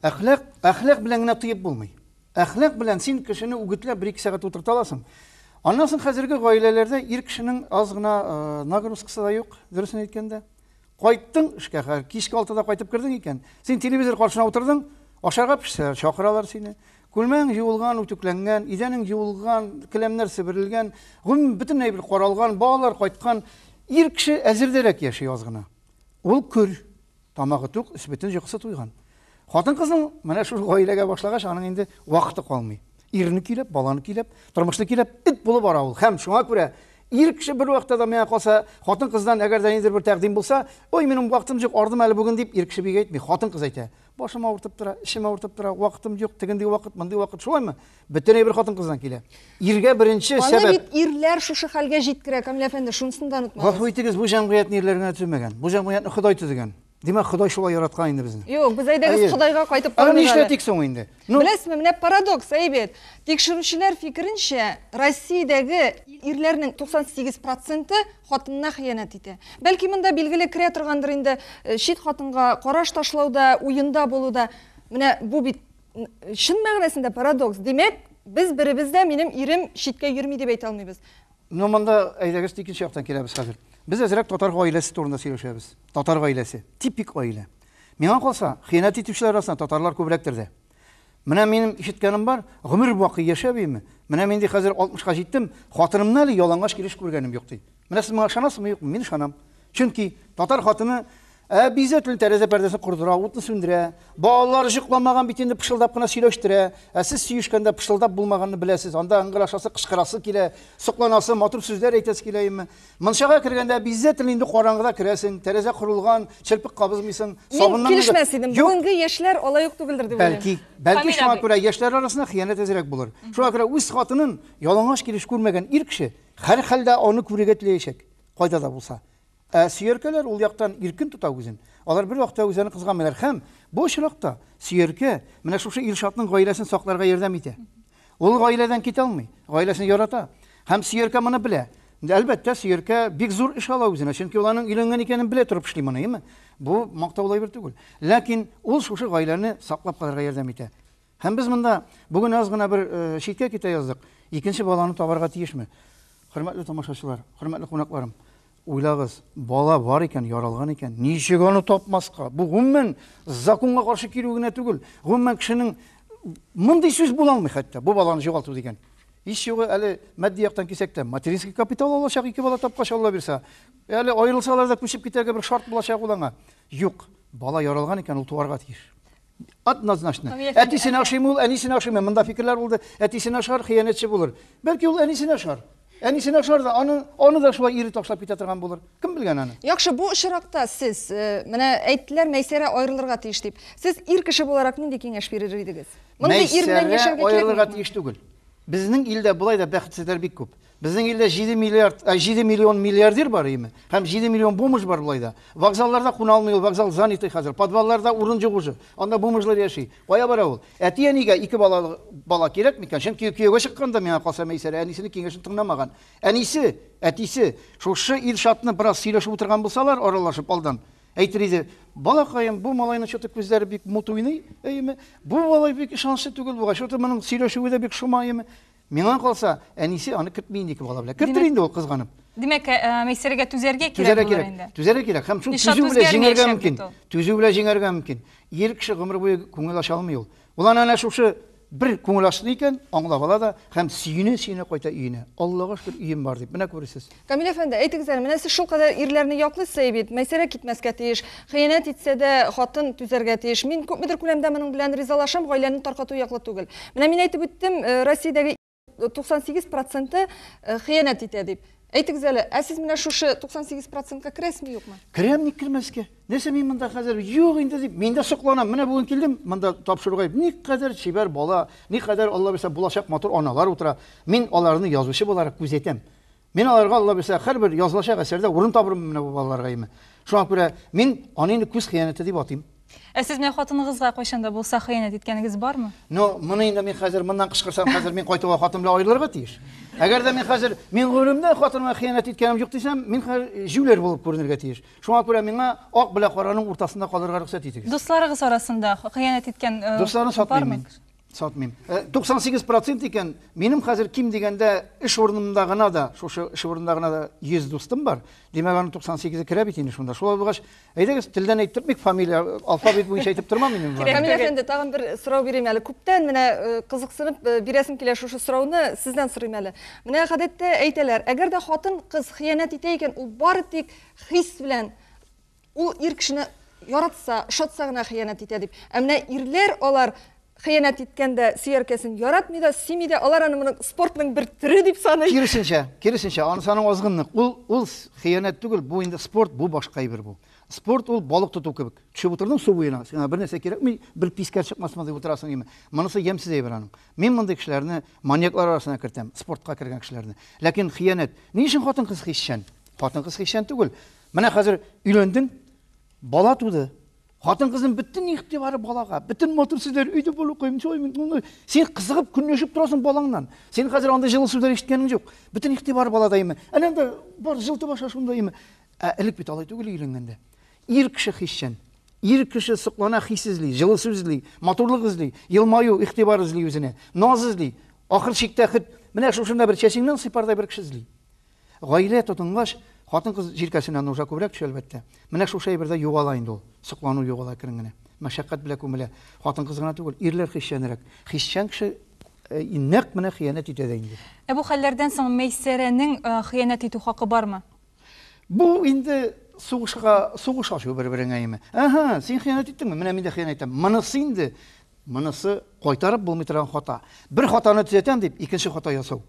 Әхлак, әхлак белән генә тыеп булмый. Әхлак белән син кешене үгетләп бер-ике сәгать утырта аласың. Аннан соң хәзерге гаиләләрдә ир кешенең аз гына э, нагрузкасы да юк, дөресен әйткәндә. Кайттың эшкә, хәзер кичке алтыда кайтып кердең икән, син телевизор каршына утырдың, ашарга пешсә, чакыралар сине. Күлмәң юылган, үтүкләнгән, идәнең юылган, келәмнәр себерелгән, гомумән бөтен әйбер каралган, балалар кайткан. Ир кеше әзердәрәк яши аз гына. Ул көр. Тамагы тук, өс бөтен, йокысы туйган. Хатын-кызның менә шул гаиләгә башлагач, аның инде вакыты калмый. Ирне көйләп, баланы көйләп, тормышны көйләп, эт булып бара ул. Һәм шуңа күрә ир кеше бер вакытта да миңа калса, хатын-кыздан әгәр дә ниндидер бер тәкъдим булса, ой, минем вакытым юк, ардым әле бүген дип ир кеше бик әйтми, хатын-кыз әйтә. Башым авыртып тора, эчем авыртып тора, вакытым юк, тегенди вакыт, мондый вакыт, шулаймы? Бөтен әйбер хатын-кыздан килә. Иргә беренче Аны сәбәп. бит ирләр шушы хәлгә җиткерә, Камил әфәнде, шунысын да онытмагыз. Гафу итегез, бу җәмгыятьне ирләр генә төземәгән. Бу җәмгыятьне Ходай төзегән. Димәк, Ходай шулай яраткан инде безне. Юк, без әйдәгез Әйе. Ходайга кайтып Ә карыйк әле. нишләтик соң инде? Ну, Беләсезме, менә парадокс, әйбәт. Тикшерүчеләр фикеренчә, Россиядәге ирләрнең 98 проценты хатынына хыянәт итә. Бәлки монда билгеле керә торгандыр инде э, чит хатынга караш ташлауда, уенда булуда. Менә бу бит чын мәгънәсендә парадокс. Димәк, без беребез дә минем ирем читкә йөрми дип әйтә алмыйбыз. Ну, монда әйдәгез икенче яктан киләбез хәзер. Без әзрәк татар гаиләсе турында сөйләшәбез. Татар гаиләсе, типик гаилә. Миңа калса, хыянәт итүчеләр арасында татарлар күбрәктер дә. Менә минем ишеткәнем бар, гомер бакый яшәп име. Менә мин ди хәзер 60-ка җиттем, хатынымны әле ялангач килеш күргәнем юк ди. Менә сез моңа ышанасызмы, юкмы? Мин ышанам. Чөнки татар хатыны обязательно тәрәзә пәрдәсен кордыра, утны сүндерә. Балалар йокламаган бит инде пышылдап кына сөйләштерә. Ә сез сөешкәндә пышылдап булмаганны беләсез. Анда ыңгырашасы, кычкырасы килә, сокланасы, матур сүзләр әйтәсе килә име. Мунчага кергәндә обязательно инде караңгыда керәсең, тәрәзә корылган, чырпык кабызмыйсың, Мин сабыннан килешмәс идем. Юк. Бүгенге яшьләр алай ук түгелдер дип уйлыйм. Бәлки, бәлки Камил шуңа абый. күрә яшьләр арасында хыянәт әзрәк булыр. Шуңа күрә үз хатынын ялангач килеш күрмәгән ир кеше һәрхәлдә аны күрергә теләячәк, кайда да булса. Ә сөяркәләр ул яктан иркен тота үзен. Алар бер вакытта үзләрен кызганмыйлар. Һәм бу очракта сөяркә менә шушы Илшатның гаиләсен сакларга ярдәм итә. Ул гаиләдән китә алмый, гаиләсен ярата. Һәм сөяркә моны белә. Әлбәттә, сөяркә бик зур эш ала үзенә, чөнки ул аның өйләнгән икәнен белә торып эшли моны, әйеме? Бу мактаулы әйбер түгел. Ләкин ул шушы гаиләне саклап калырга ярдәм итә. Һәм без монда бүген аз гына бер э, читкә китә яздык. Икенче баланы табарга тиешме? Хөрмәтле тамашачылар, хөрмәтле кунакларым, уйлагыз, бала бар икән, яралган икән, ничек аны тапмаска? Бу гомумән законга каршы килү генә түгел, гомумән кешенең мондый сүз була алмый хәтта, бу баланы югалту дигән. Һич югы әле матди яктан кисәк тә, материнский капитал алачак ике бала тапкач, Алла бирсә. Әле аерылсалар да күчеп китәргә бер шарт булачак ул аңа. Юк, бала яралган икән, ул туарга тиеш. Однозначно. Әтисенә ошыймы ул, әнисенә ошыймы? Монда фикерләр булды. Әтисенә ошар, хыянәтче булыр. Бәлки ул әнисенә ошар. Әнисенә ошар да, аны, аны да шулай ире ташлап китә торган булыр. Кем белгән аны? Яхшы, бу очракта сез, э, менә әйттеләр, Мәйсәрә аерылырга тиеш дип. Сез ир кеше буларак нинди киңәш бирер идегез? Мондый ир белән яшәргә кирәкме? Аерылырга тиеш түгел. Безнең илдә болай да бәхетсезләр бик күп. Безнең илдә 7 миллиард, 7 миллион миллиардер бар име? Һәм 7 миллион бомж бар болай да. Вокзалларда куна алмый ул, вокзал занятый хәзер. Подвалларда урын юк уже. Анда бомжлар яши. Кая бара ул? Әти-әнигә ике бала бала кирәк микән? Чөнки кияүгә чыкканда миңа калса Мәйсәрә әнисенең киңәшен тыңламаган. Әнисе, әтисе шушы Илшатны бераз сөйләшеп утырган булсалар, аралашып алдан, әйтер иде, балакаем, бу малайның что-то күзләре бик мут уйный, әйеме? Бу малай бик ышанычлы түгел бугай, что-то моның сөйләшүе дә бик шома, әйеме? Миңа калса, әнисе аны кертми инде ике бала белән. Кертер инде ул кызганып. Димәк, э, Мәйсәрәгә түзәргә кирәк Түзәргә булыр кирәк. инде. Түзәргә кирәк. Һәм шул Илшат түзү белән җиңәргә үзгәрмәячәк мөмкин. бит ул. Түзү белән җиңәргә мөмкин. Ир кеше гомер буе күңел ача алмый ул. Ул аны әнә шушы бер күңел ачты икән, аңлап ала да һәм сөенә-сөенә кайта өенә. Аллага шөкер, өем бар дип. Менә күрерсез. Камил әфәнде, әйтегез әле, менә сез шулкадәр ирләрне яклыйсыз бит, Мәйсәрә китмәскә тиеш, хыянәт итсә дә, хатын түзәргә тиеш. Мин күпмедер күләмдә моның белән ризалашам, гаиләне таркату яклы түгел. Менә мин әйтеп үттем, э, Россиядәге 98 проценты э, хыянәт итә дип. Әйтегез әле, ә сез менә шушы 98 процентка керәсезме, юкмы? Керәм, ник кермәскә? Нәрсә мин монда хәзер юк инде дип, мин дә сокланам. Менә бүген килдем монда тапшыруга. Никадәр чибәр бала, никадәр Алла бирсә булачак матур аналар утыра. Мин аларны язучы буларак күзәтәм. Мин аларга Алла бирсә һәрбер язылачак әсәрдә урын табырмын менә бу балаларга име. Шуңа күрә мин аны инде күз хыянәте дип атыйм. Ә сез менә хатыныгызга кайчан да булса хыянәт иткәнегез бармы? Ну, моны инде мин хәзер моннан кычкырсам, хәзер мин кайтуга хатын белән аерылырга тиеш. Әгәр дә мин хәзер мин гомеремдә хатыныма хыянәт иткәнем юк дисәм, мин хәзер җүләр булып күренергә тиеш. Шуңа күрә миңа ак белән караның уртасында калырга рөхсәт итегез. Дусларыгыз арасында хыянәт иткән Дусларны сатмыйм мин. Сатмыйм. 98 процент икән, минем хәзер ким дигәндә эш урынымда гына да, шушы эш урынында гына да 100 дустым бар. Димәк, аның 98-е керә бит инде шунда. Шулай булгач, әйдәгез, телдән әйттермик, фамилия, алфавит буенча әйтеп тормам инде. Камил әфәнде, тагын бер сорау бирим әле. Күптән менә кызыксынып бирәсем килә шушы сорауны, сездән сорыйм әле. Менә гадәттә әйтәләр, әгәр дә хатын-кыз хыянәт итә икән, ул бары тик хис белән, ул ир кешене яратса, ошатса гына хыянәт итә дип. Ә менә ирләр алар хыянәт иткәндә сөяркәсен яратмый да, сөйми дә, алар аны моны спортның бер төре дип саный. Киресенчә, киресенчә, анысы аның азгынлык. Ул, ул хыянәт түгел, бу инде спорт, бу башка әйбер бу. Спорт ул балык тоту кебек. Төшеп утырдың су буена, сиңа бер нәрсә кирәкми, бер пискәр чыкмасмы дип утырасың име. Монысы ямьсез әйбер аның. Мин мондый кешеләрне маньяклар арасына кертәм, спортка кергән кешеләрне. Ләкин хыянәт, ни өчен хатын-кыз хисчән? Хатын-кыз хисчән түгел. Менә хәзер өйләндең, бала туды. Хатын-кызның бөтен игътибары балага, бөтен матур сүзләр, өйдә балакаем, шулай, син кызыгып, көнләшеп торасың балаңнан. Син хәзер андый җылы сүзләр ишеткәнең юк. Бөтен игътибар балада име. Әнә анда бар җылы баша шунда име. Ә элек бит алай түгел өйләнгәндә. Ир кеше хисчән. Ир кеше соклана, хис эзли, җылы сүз эзли, матурлык эзли, елмаю, игътибар эзли үзенә, наз эзли. Ахыр чиктә хет менә шушында бер чәчеңнән сыйпардай бер кеше эзли. Гаилә тотынгач, хатын-кыз җилкәсенә нужа күбрәк төшә, әлбәттә. Менә шушы әйбердә югала инде ул. Соклану югала әкрен генә. Мәшәкать белән күмелә. Хатын-кыз гына түгел, ирләр хисчәнрәк. Хисчән кеше нәкъ менә хыянәт итә дә инде. Ә бу хәлләрдән соң Мәйсәрәнең хыянәт итү хакы бармы? Бу инде сугышка, сугыш ачу бер-береңә име. Әһә, син хыянәт иттеңме? Менә мин дә хыянәт итәм. Монысы инде, монысы кайтарып булмый торган хата. Бер хатаны төзәтәм дип, икенче хата ясау.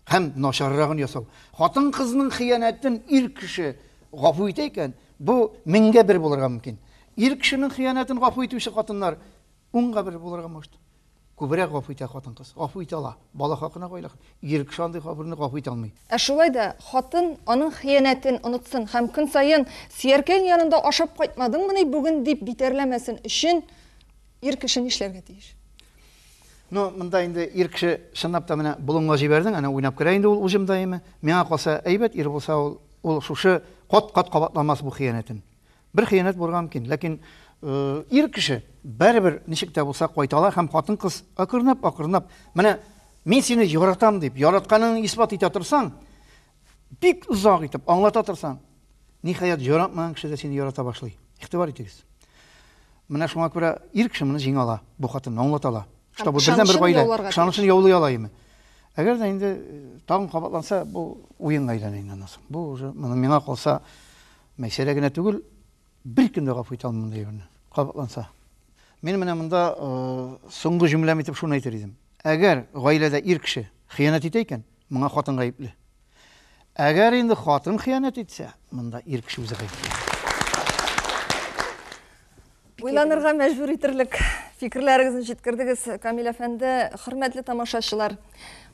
Һәм начаррагын ясау. Хатын-кызның хыянәтен ир кеше гафу итә икән, бу меңгә бер булырга мөмкин. Ир кешенең хыянәтен гафу итүче хатыннар унга бер булырга может. Күбрәк гафу итә хатын-кыз, гафу итә ала. Бала хакына, гаилә хакына. Ир кеше андый гафуны гафу итә алмый. Ә шулай да хатын аның хыянәтен онытсын һәм көн саен сөяркәң янында ашап кайтмадыңмыни бүген дип битәрләмәсен өчен ир кеше нишләргә тиеш? Ну, монда инде ир кеше чынлап та менә болынга җибәрдең, әнә уйнап керә инде ул уҗымда име. Миңа калса, әйбәт ир булса, ул, ул шушы кат-кат кабатламас бу хыянәтен. Бер хыянәт булырга мөмкин, ләкин ир кеше барыбер ничек тә булса кайта ала һәм хатын-кыз акрынлап, акрынлап, менә мин сине яратам дип, яратканыңны исбат итә торсаң, бик озак итеп аңлата торсаң, ниһаять, яратмаган кеше дә сине ярата башлый. Игътибар итегез. Менә шуңа күрә ир кеше моны җиңә ала, бу хатынны аңлата ала. Что бу бердән бер гаилә, ышанычын яулый ала име. Әгәр дә инде тагын кабатланса, бу уенга әйләнә инде аннан соң. Бу уже моны миңа калса, Мәйсәрә генә түгел, беркем дә гафу итә алмый мондый әйберне. Кабатланса. Мин менә монда соңгы җөмләм итеп шуны әйтер идем. Әгәр гаиләдә ир кеше хыянәт итә икән, моңа хатын гаепле. Әгәр инде хатын хыянәт итсә, монда ир кеше үзе гаепле. Уйланырга мәҗбүр итерлек фикерләрегезне җиткердегез, Камил әфәнде. Хөрмәтле тамашачылар,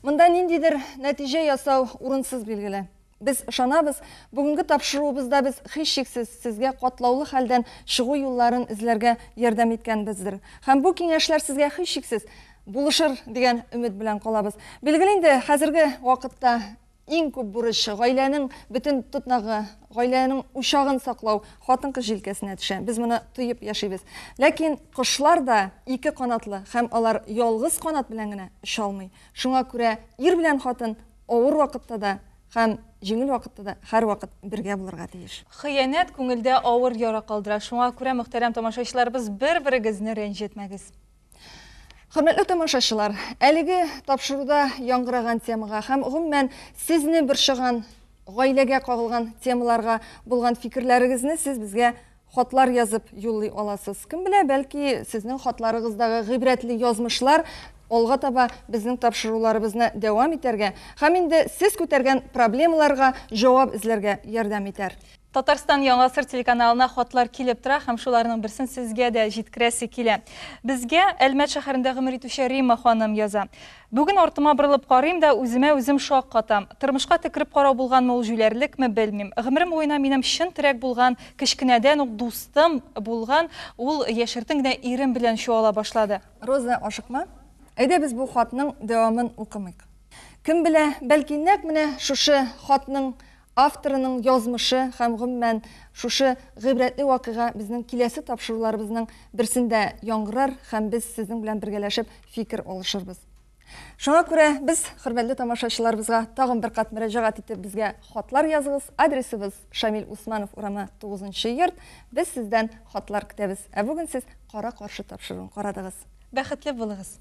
монда ниндидер нәтиҗә ясау урынсыз билгеле. Без ышанабыз, бүгенге тапшыруыбызда без һичшиксез сезгә катлаулы хәлдән чыгу юлларын эзләргә ярдәм иткәнбездер. Һәм бу киңәшләр сезгә һичшиксез булышыр дигән өмет белән калабыз. Билгеле инде, хәзерге вакытта иң күп бурыч гаиләнең бөтен тотнагы, гаиләнең учагын саклау хатын-кыз җилкәсенә төшә. Без моны тоеп яшибез. Ләкин кошлар да ике канатлы һәм алар ялгыз канат белән генә оча алмый. Шуңа күрә ир белән хатын авыр вакытта да һәм җиңел вакытта да һәрвакыт бергә булырга тиеш. Хыянәт күңелдә авыр яра калдыра. Шуңа күрә, мөхтәрәм тамашачыларыбыз, бер-берегезне рәнҗетмәгез. Хөрмәтле тамашачылар, әлеге тапшыруда яңгыраган темага һәм гомумән сезне борчыган, гаиләгә кагылган темаларга булган фикерләрегезне сез безгә хатлар язып юллый аласыз. Кем белә, бәлки сезнең хатларыгыздагы гыйбрәтле язмышлар алга таба безнең тапшыруларыбызны дәвам итәргә һәм инде сез күтәргән проблемаларга җавап эзләргә ярдәм итәр. Татарстан Яңа гасыр телеканалына хатлар килеп тора һәм шуларның берсен сезгә дә җиткерәсе килә. Безгә Әлмәт шәһәрендә гомер итүче Римма ханым яза. Бүген артыма борылып карыйм да, үземә үзем шаккатам. Тормышка төкереп карау булганмы ул, җүләрлекме, белмим. Гомерем буена минем чын терәк булган, кечкенәдән үк дустым булган ул яшертен генә ирем белән чуала башлады. Роза, ашыкма. Әйдә без бу хатның дәвамын укымыйк. Кем белә, бәлки нәкъ менә шушы хатның авторының язмышы һәм, гомумән, шушы гыйбрәтле вакыйга безнең киләсе тапшыруларыбызның берсендә яңгырар һәм без сезнең белән бергәләшеп фикер алышырбыз. Шуңа күрә без хөрмәтле тамашачыларыбызга тагын бер кат мөрәҗәгать итеп безгә хатлар языгыз. Адресыбыз Шамил Усманов урамы 9 нчы йорт. Без сездән хатлар көтәбез. Ә бүген сез Кара каршы тапшыруын карадыгыз. Бәхетле булыгыз!